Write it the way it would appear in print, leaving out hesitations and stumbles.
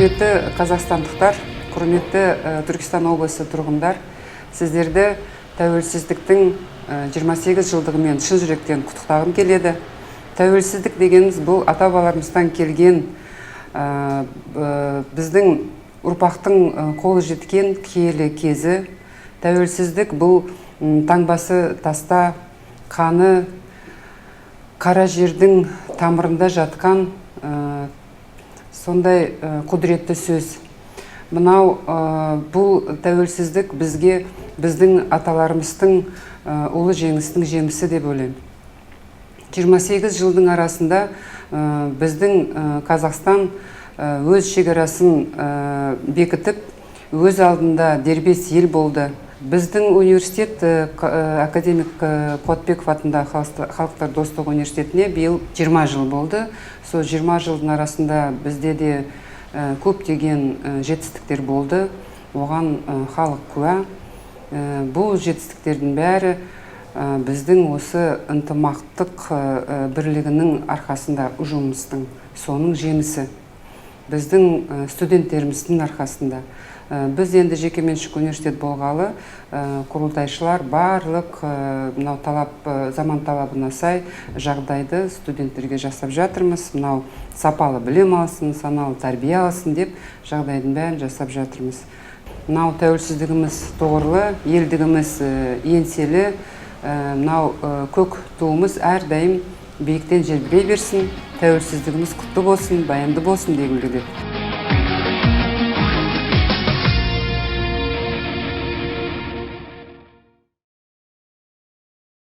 Құрметті қазақстандықтар, құрметті Түркістан облысы тұрғындар, сіздерді тәуелсіздіктің 28 жылдығымен шын жүректен құттықтағым келеді. Тәуелсіздік дегеніміз бұл ата бабаларымыздан келген, біздің ұрпақтың қолы жеткен киелі кезі. Тәуелсіздік бұл таңбасы таста, қаны қара жердің тамырында жатқан сондай құдіретті сөз. Мынау бұл тәуелсіздік бізге біздің аталарымыздың ұлы жеңістің жемісі деп ойлаймын. 28 жылдың арасында біздің Қазақстан өз шекарасын бекітіп, өз алдында дербес ел болды. Біздің университет, академик Қуатбеков атындағы Халықтар достығы университетіне биыл 20 жыл болды. Сол 20 жылдың арасында бізде де көптеген жетістіктер болды. Оған халық куә. Бұл жетістіктердің бәрі біздің осы ынтымақтық бірлігінің арқасында, ұжымымыздың соның жемісі, біздің студенттеріміздің арқасында. Біз енді жекеменшік университет болғалы, құрылтайшылар барлық мынау талап, заман талабына сай жағдайды студенттерге жасап жатырмыз. Мынау сапалы білім алсын, саналы тәрбие алсын деп жағдайдың бәрін жасап жатырмыз. Мынау тәуелсіздігіміз тұғырлы, елдігіміз еңселі, мынау көк туымыз әрдайым биіктен желбірей берсін, тәуелсіздігіміз құтты болсын, баянды болсын дегім келеді.